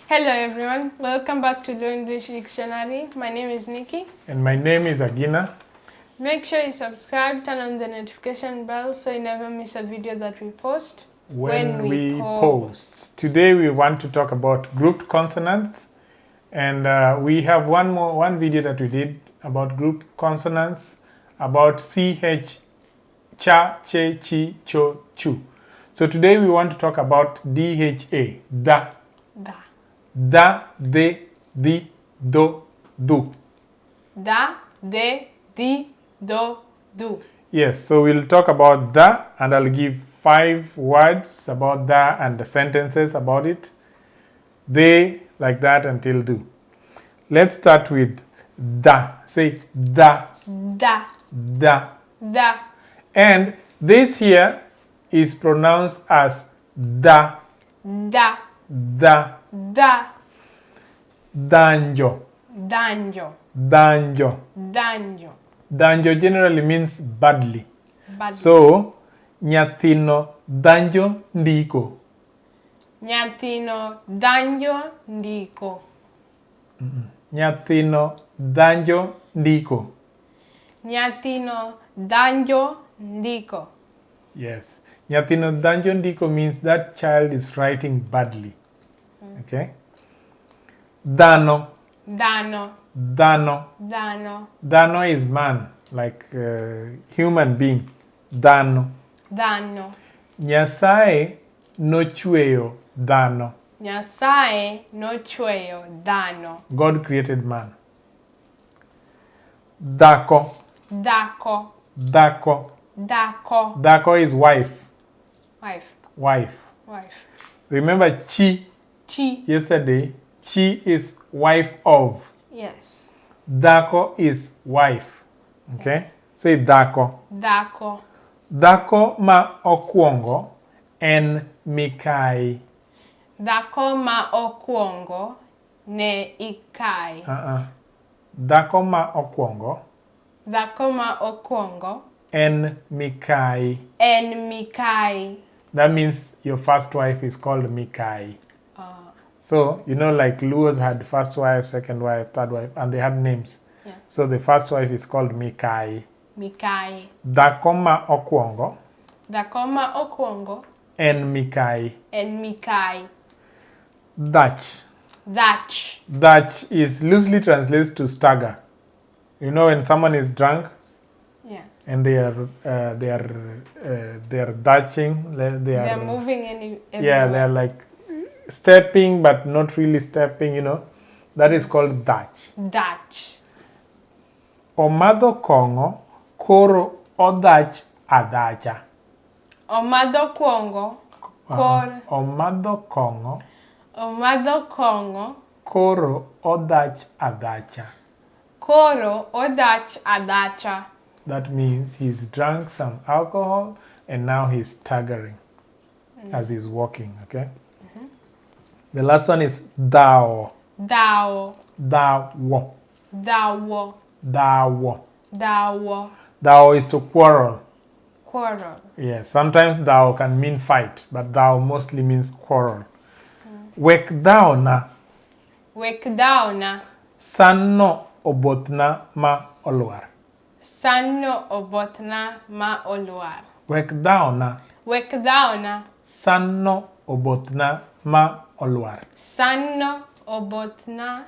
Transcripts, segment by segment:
Hello everyone, welcome back to Luo English Dictionary. My name is Nikki. And my name is Agina. Make sure you subscribe, turn on the notification bell so you never miss a video that we post. When we post. Today we want to talk about grouped consonants, and we have one video that we did about grouped consonants, about CH, cha, che, chi, cho, chu. So today we want to talk about DHA, da. Da. Da, de, di, do, du. Da, de, di, do, du. Yes, so we'll talk about da, and I'll give 5 words about da and the sentences about it. They, like that until do. Let's start with da. Say da. Da. Da. Da. And this here is pronounced as da. Da. Da. Da. Danjo. Danjo. Danjo. Danjo. Danjo generally means badly. Badly. So, nyathino danjo ndiko. Nyathino danjo ndiko. Nyathino danjo ndiko. Nyathino danjo ndiko. Yes. Nyathino danjo ndiko means that child is writing badly. Okay. Dano. Dano. Dano. Dano. Dano is man, like human being. Dano. Dano. Nyasaye nochweyo dhano. Nyasaye nochweyo dhano. God created man. Dhako. Dhako. Dhako. Dhako. Dhako is wife. Wife. Wife. Wife. Remember chi. Chi. Yesterday, chi is wife of. Yes. Dhako is wife. Okay? Say dhako. Dhako. Dhako ma okuongo en Mikai. Dhako ma okuongo ne ikai. Dhako ma okuongo. Dhako ma okuongo. En Mikai. En Mikai. That means your first wife is called Mikai. So, you know, like Luos had first wife, second wife, third wife, and they had names. Yeah. So the first wife is called Mikai. Mikai. Dhako ma okuongo. Dhako ma okuongo. En Mikai. En Mikai. Dutch. Dutch. Dutch is loosely translated to stagger. You know, when someone is drunk, Yeah. and they are dutching. They are moving everywhere. Yeah, they are like stepping but not really stepping. You know, that is called Dutch. Dutch. Omadho kong'o koro odhach adhacha. Omadho kong'o koro. Omadho kong'o. Omadho kong'o. Koro odhach adhacha. Koro odhach adhacha. That means he's drunk some alcohol and now he's staggering as he's walking, okay? The last one is thou. Thou. Thou. Thou. Thou. Thou. Thou is to quarrel. Quarrel. Yes, sometimes thou can mean fight, but thou mostly means quarrel. Wek thou na. Wek thou na. Sanno obothna ma olwar. Sanno obothna ma olwar. Wek thou na. Wek thou na. Sanno obothna ma olwar. Sanno obothna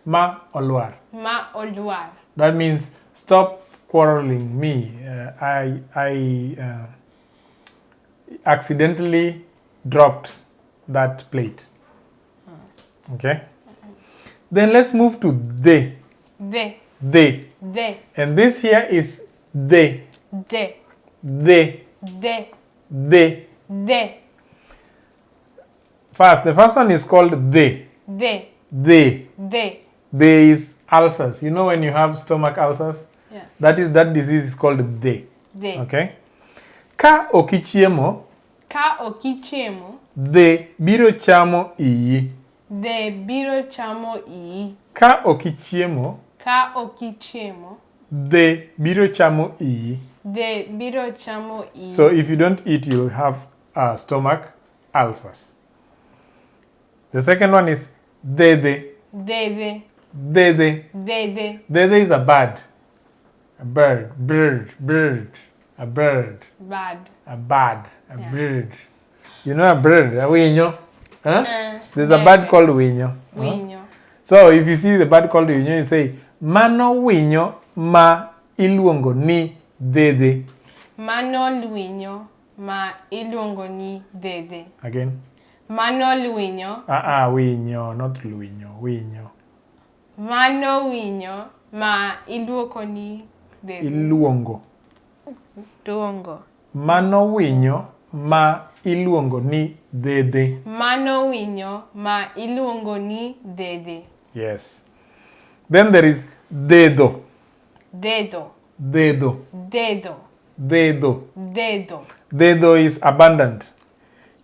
ma olwar. Ma olwar. That means stop quarreling me. I accidentally dropped that plate. Okay. Then let's move to they. They. They. They. And this here is they. They. They. They. They. They. First, the first one is called they. They. They. They. They is ulcers. You know when you have stomach ulcers? Yeah. That disease is called they. They. Okay. Ka okichiemo. Ka okichiemo. They biro chamo iyi. They biro chamo iyi. Ka okichiemo. Ka okichiemo. They biro chamo iyi. They biro chamo iyi. So if you don't eat, you'll have stomach ulcers. The second one is Dede. Dede. Dede. Dede. Dede is a bird. A bird. Bird. Bird. A bird. Bird. A bird. A Yeah. bird. You know a bird, a winyo? Huh? There's a Dede. bird called winyo. Huh? Winyo. So if you see the bird called winyo, you say, Mano winyo ma iluongo ni dede. Mano winyo ma iluongo ni dede. Again. Mano winyo. Ah, winyo, not luinyo, winyo. Mano winyo ma iluongo ni dede. Iluongo. Luongo. Mano winyo ma iluongo ni dede. Mano winyo ma iluongo ni dede. Yes. Then there is dedo. Dedo. Dedo. Dedo. Dedo. Dedo. Dedo is abundant.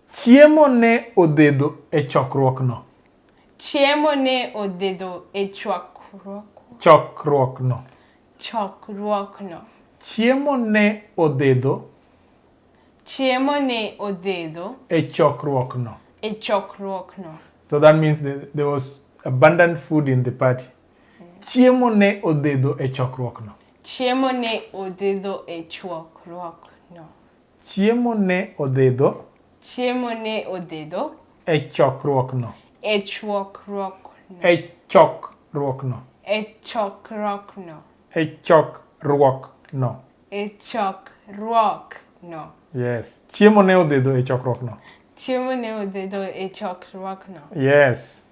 Chiemo ne odhedho e chokruokno. Chiemo ne odhedho e chokruok. Chokruokno. Chokruokno. Chiemo ne odhedho Chiemo ne odhedho e chokruokno. e chokruokno. So that means there was abundant food in the party. Chiemo ne odhedho e chokruokno. Chiemo ne odhedho e chokruokno. Chiemo ne odhedho Chiemo ne odhedho e chokruokno. e chokruokno. E chokruokno. E chokruokno. E chokruokno. E chokruokno. Yes. Chiemo ne odhedho e chokruokno. Chiemo ne odhedho e chokruokno. Yes.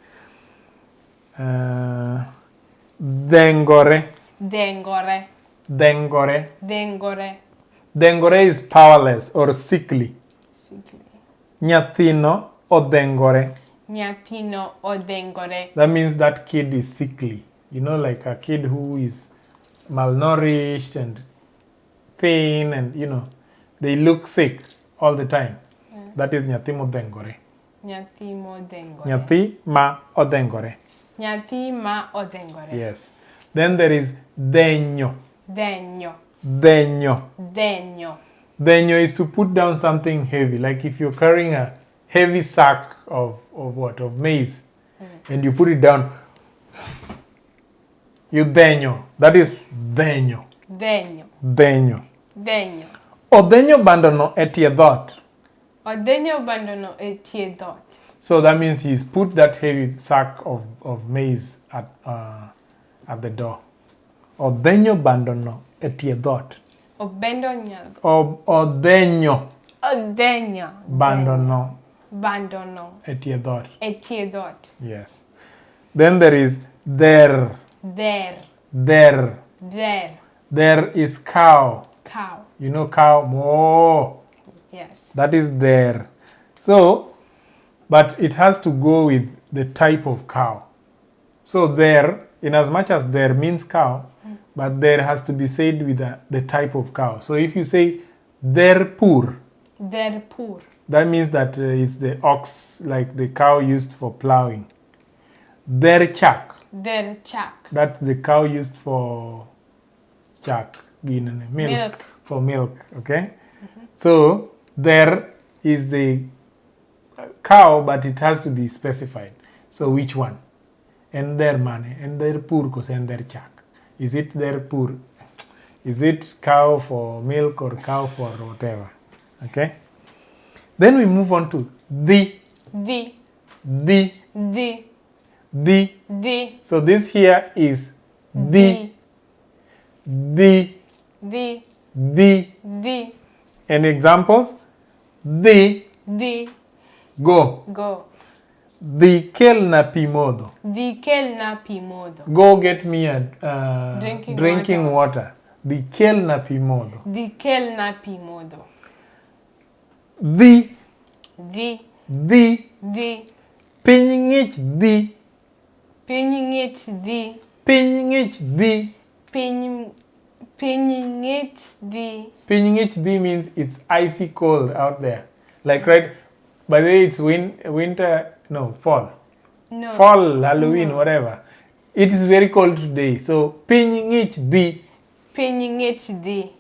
Dhengore. Dhengore. Dhengore. Dhengore. Dhengore is powerless or sickly. Sickly. Nyathino odhengore. Nyathino odhengore. That means that kid is sickly. You know, like a kid who is malnourished and thin and, you know, they look sick all the time. Yeah. That is nyathi modhengore. Nyathi modhengore. Nyathi ma odhengore. Nyathi ma odhengore. Yes. Then there is denyo. Denyo. Denyo. Denyo. Denyo is to put down something heavy. Like if you're carrying a heavy sack of what? Of maize. And you put it down. You denyo. That is denyo. Denyo. Denyo. Denyo. Odenyo bandono e tie dhoot. Odenyo bandono e tie dhoot. So that means he's put that heavy sack of maize at the door. Odenyo bandono e tie dhoot. Obendo nyal. Odenyo Odenyo bandono bandono e tie dhoot. e tie dhoot. Yes. Then there is there. There. There. There. There is cow. Cow. You know cow. Moo. Yes. That is there. So, but it has to go with the type of cow. So there, in as much as there means cow, but there has to be said with the type of cow. So if you say there poor, There poor. that means that it's the ox, like the cow used for plowing. There chak. There chak. That's the cow used for chak, milk. Milk. For milk, okay? Mm-hmm. So there is the cow, but it has to be specified. So which one? And their money, and their purkos, and their chak. Is it their pur? Is it cow for milk or cow for whatever? Okay? Then we move on to the. The. The. The. The. The. So this here is the. The. The. The. The. Any examples? The. The. Go. Go. The kelna pi modho. The kelna pi modho. Go get me a drinking water. The kelna pi modho. The kelna pi modho. The. The. The. The. Piny ng'ich dhi. Piny ng'ich dhi. Piny ng'ich dhi. Piny ng'ich dhi. Piny ng'ich dhi means it's icy cold out there. Like right, by the way, it's winter, no, fall. No. Fall, Halloween, no. Whatever. It is very cold today. So, piny ng'ich dhi. Piny ng'ich dhi.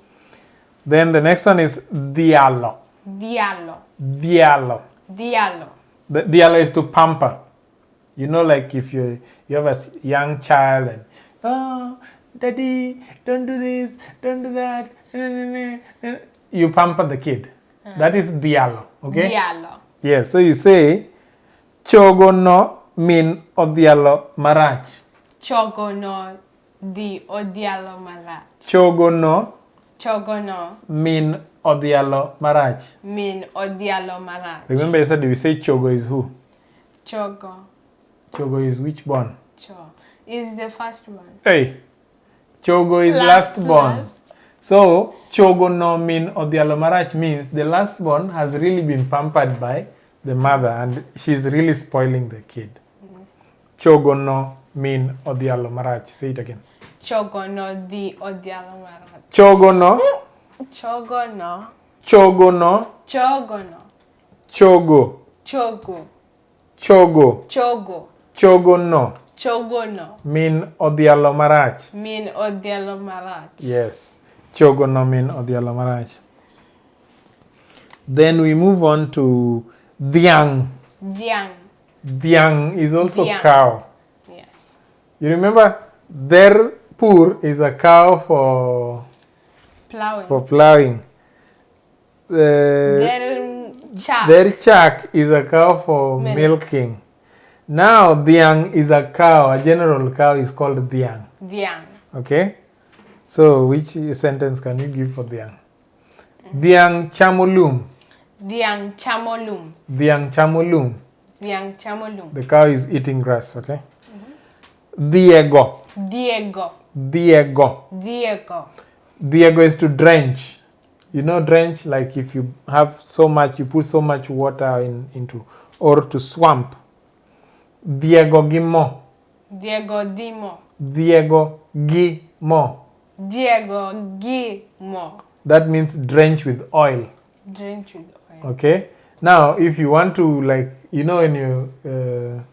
Then the next one is dialo. Dialo. Dialo. Dialo. The dialo is to pamper. You know, like if you have a young child and, oh, daddy, don't do this, don't do that. You pamper the kid. That is dhialo, okay? Dhialo. Yeah, so you say, chogo no min odhialo marach. Chogo no di odhialo marach. Chogo no. Chogo no. Min odhialo marach. Min odhialo marach. Remember yesterday we say chogo is who? Chogo. Chogo is which born? Cho. Is the first one. Hey. Chogo is last born. Last. So, chogo no min odhialo marach means the last born has really been pampered by the mother and she's really spoiling the kid. Chogo no min odhialo marach. Say it again. Chogo no di odhialo marach. Chogo no. Chogo no. Chogo no. Chogo no. Chogo. Chogo. Chogo. Chogo. Chogo no. Chogo no. Min odhialo marach. Min odhialo marach. Yes. Chogo no min odhialo marach. Then we move on to dhiang. Dhiang. Dhiang is also Dhiang. Cow. Yes. You remember der pur is a cow for plowing. For plowing. Der chak. Der chak is a cow for milk. Milking. Now dhiang is a cow. A general cow is called dhiang. Dhiang. Okay. So which sentence can you give for dhiang? Dhiang chamo lum. Dhiang chamo lum. Dhiang chamo lum. Dhiang chamo lum. The cow is eating grass, okay? Diego. Diego. Diego. Diego. Diego is to drench. You know drench, like if you have so much, you put so much water into, or to swamp. Diego gimo. Diego dimo. Diego gimo. Diego gimo. That means drench with oil. Drench with oil. Okay. Now, if you want to, like, you know, when you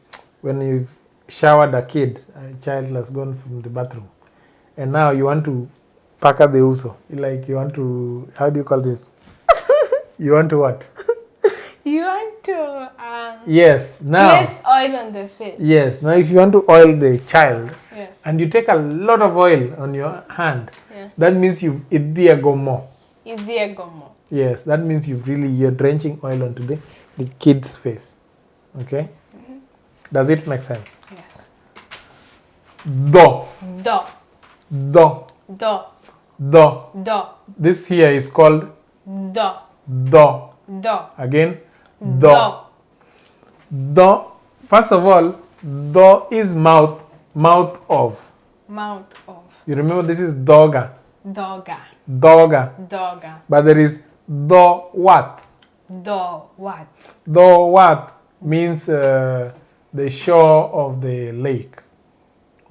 when you've showered a kid, a child has gone from the bathroom, and now you want to paka the uso, like you want to, how do you call this? You want to what? You want to yes. Now place oil on the face. Yes. Now, if you want to oil the child, yes, and you take a lot of oil on your hand, yeah, that means you've idhiagomo. Idhiagomo. Yes, that means you've really, you're drenching oil onto the kid's face. Okay? Mm-hmm. Does it make sense? Yeah. Do. Do. Do. Do. Do. Do. This here is called Do. Do. Do. Again, do. Do. First of all, do is mouth, mouth of. Mouth of. You remember this is doga. Doga. Doga. Doga. But there is do what? Do what? Do what means the shore of the lake.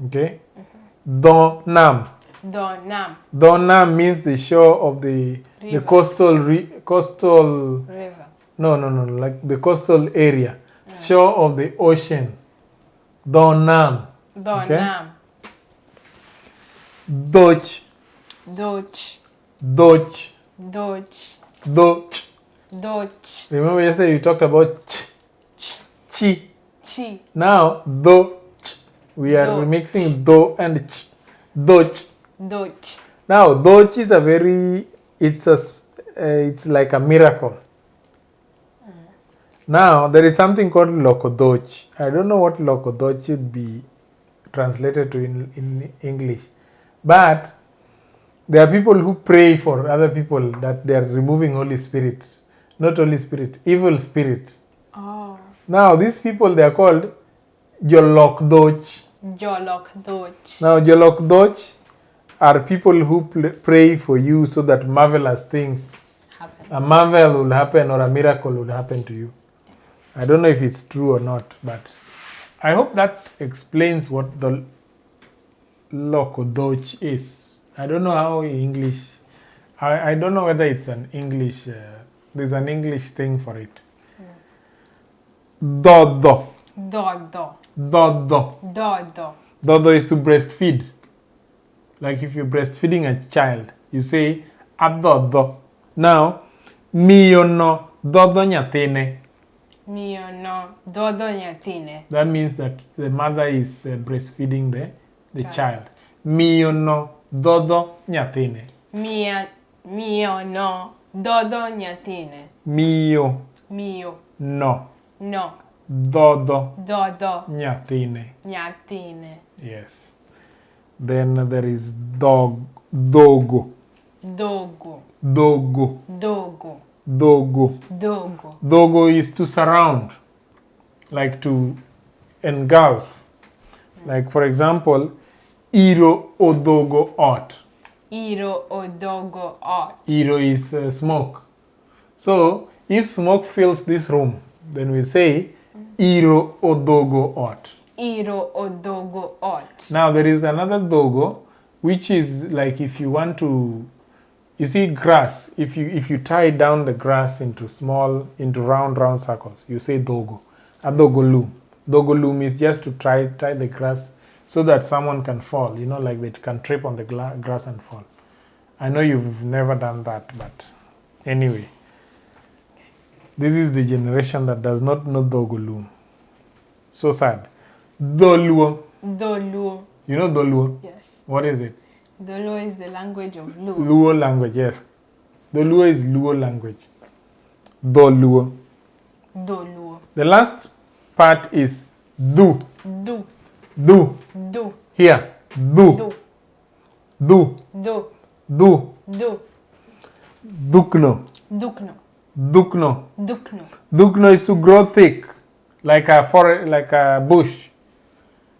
Okay? Mm-hmm. Do nam. Do nam. Do nam means the shore of the coastal coastal river. No, like the coastal area. Shore of the ocean. Do nam. Do okay? nam. Doch. Doch. Doch. Doch. Doch. Doch. Remember yesterday we talked about ch. Ch. Chi. Chi. Now, do, ch. We are Doch. Mixing do and ch. Doch. Doch. Now, doch is a very, it's a, it's like a miracle. Now, there is something called lokodoch. I don't know what lokodoch would be translated to in English. But there are people who pray for other people that they are removing Holy Spirit. Not Holy Spirit, evil spirit. Oh. Now, these people, they are called Jolokdoch. Jolokdoch. Now, Jolokdoch are people who pray for you so that marvelous things happen. A marvel will happen or a miracle will happen to you. I don't know if it's true or not, but I hope that explains what the Lokodoch is. I don't know how English, I don't know whether it's an English, there's an English thing for it. Dodo. Dodo. Dodo. Dodo. Dodo is to breastfeed. Like if you're breastfeeding a child, you say adodo. Now, miyo no dodo nyathine. Miyo no dhodho nyathine. That means that the mother is breastfeeding the Child. child. Miyo no dhodho nyathine. Miyo no dhodho nyathine. Miyo Miyo no no dhodho dhodho nyathine. nyathine. Yes. Then there is dog, dogo, Dogo. dogo, Dogo. dogo. Dogo. Dogo is to surround, like to engulf. Like for example, iro odogo ot. Iro odogo ot. Iro is smoke. So if smoke fills this room, then we say iro odogo ot. Iro odogo ot. Now there is another dogo, which is like if you want to, you see grass. If you tie down the grass into small, into round circles, you say dogo. A dogo loom. Dogo loom is just to tie the grass so that someone can fall. You know, like they can trip on the grass and fall. I know you've never done that, but anyway. This is the generation that does not know dogo loom. So sad. Dholuo. Dholuo. You know Dholuo? Yes. What is it? Dholuo is the language of Luo. Luo language, yes. Dholuo is Luo language. Dholuo. Dholuo. The last part is du. Du. Du. Du. Here. Du. Du. Du. Du. Du. Du. Dukno. Dukno. Dukno. Dukno. Dukno is to grow thick, like a forest, like a bush.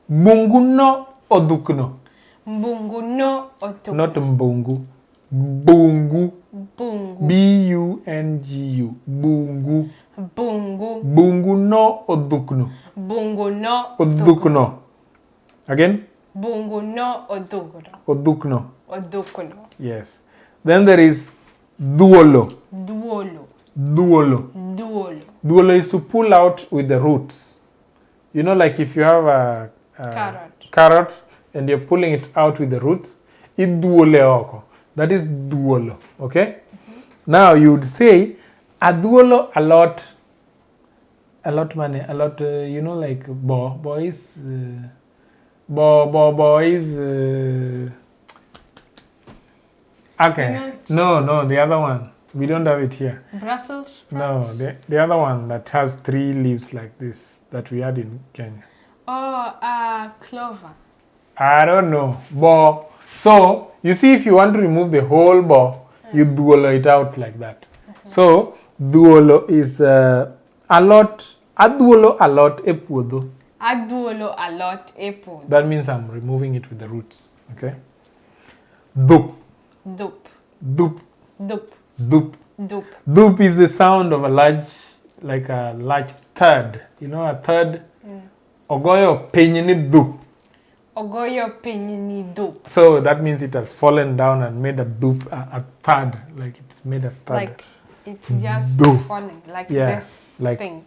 Bunguno odukno. Mbungu no odukno. Not mbungu. Bungu. Bungu. B-U-N-G-U. Bungu. Bungu. Bungu no odukno. Bungu no odukno. Again? Bungu no odukno. Odukno. Odukno. Yes. Then there is duolo. Duolo. Duolo. Duolo. Duolo is to pull out with the roots. You know, like if you have a carrot and you're pulling it out with the roots, it duole oko. That is duolo. Okay? Mm-hmm. Now you would say aduolo a lot. A lot money. A lot, you know, like bo. Bo is. Bo is. Okay. Spinach. No, the other one. We don't have it here. Brussels sprouts? No, the other one that has 3 leaves like this that we had in Kenya. Oh, clover. I don't know. Bo. So, you see, if you want to remove the whole bo, you duolo it out like that. Mm-hmm. So, duolo is a lot. Aduolo a lot e puodho. Aduolo a lot e puodho. That means I'm removing it with the roots. Okay? Dup. Dup. Dup. Dup. Dup. Dup. Dup is the sound of a large, like a large thud. You know, a thud? Mm. Ogoyo piny ni dup. Ogoyo piny ni dup. So that means it has fallen down and made a dup, a thud. Like it's made a thud. Like it's just dup. Falling. Like yeah, this like, thing.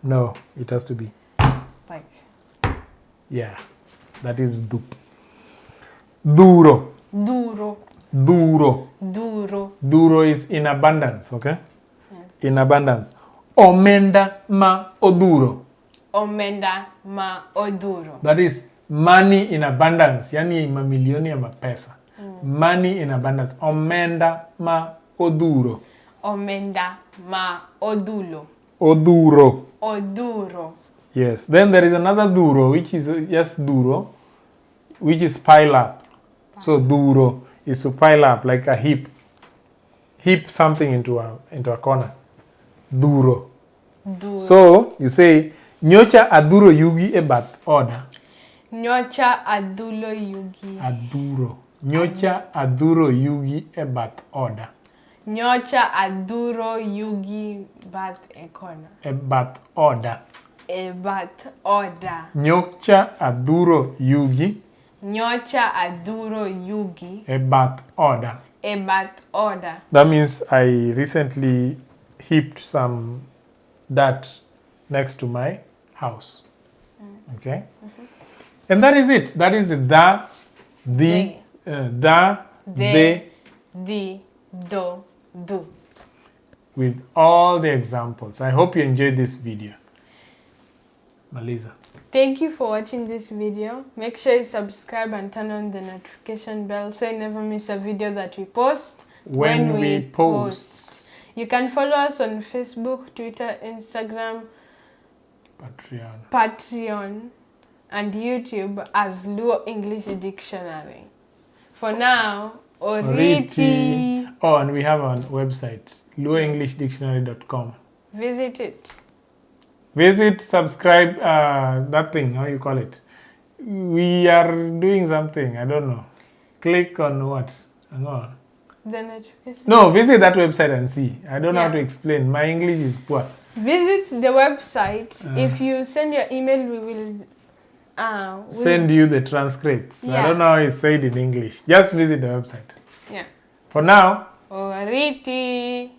No, it has to be. Like. Yeah, that is dup. Duro. Duro. Duro. Duro. Duro is in abundance, okay? Yeah. In abundance. Omenda ma oduro. Omenda ma oduro. That is money in abundance. Yani mamilioni ya mapesa. Mm. Money in abundance. Omenda ma oduro. Omenda ma odulo. Oduro. Oduro. Yes. Then there is another duro, which is just duro, which is pile up. So duro is to pile up like a heap. Heap something into a corner. Duro. Duro. So you say nyocha aduro yugi e bath oda. Nyocha adulo yugi. Aduro. Nyocha aduro yugi e bath oda. Nyocha aduro yugi bath e corner. E bath oda. E bath oda. Nyocha aduro yugi. Nyocha aduro yugi. E bath oda. E bath oda. That means I recently heaped some dirt next to my house. Mm. Okay? Mm-hmm. And that is it. That is the, the, da, de, di, do, du. with all the examples. I hope you enjoyed this video. Maliza. Thank you for watching this video. Make sure you subscribe and turn on the notification bell so you never miss a video that we post. When we post. You can follow us on Facebook, Twitter, Instagram, Patreon, and YouTube as Luo English Dictionary. For now, Oriti. Oh, and we have our website, luoenglishdictionary.com. Visit it. Visit, subscribe, that thing, how you call it. We are doing something, I don't know. Click on what? Hang on. The notification. No, visit that website and see. I don't know how Yeah. to explain. My English is poor. Visit the website. If you send your email, we will send you the transcripts. I Yeah. don't know how it's said in English. Just visit the website. Yeah. For now, Oriti.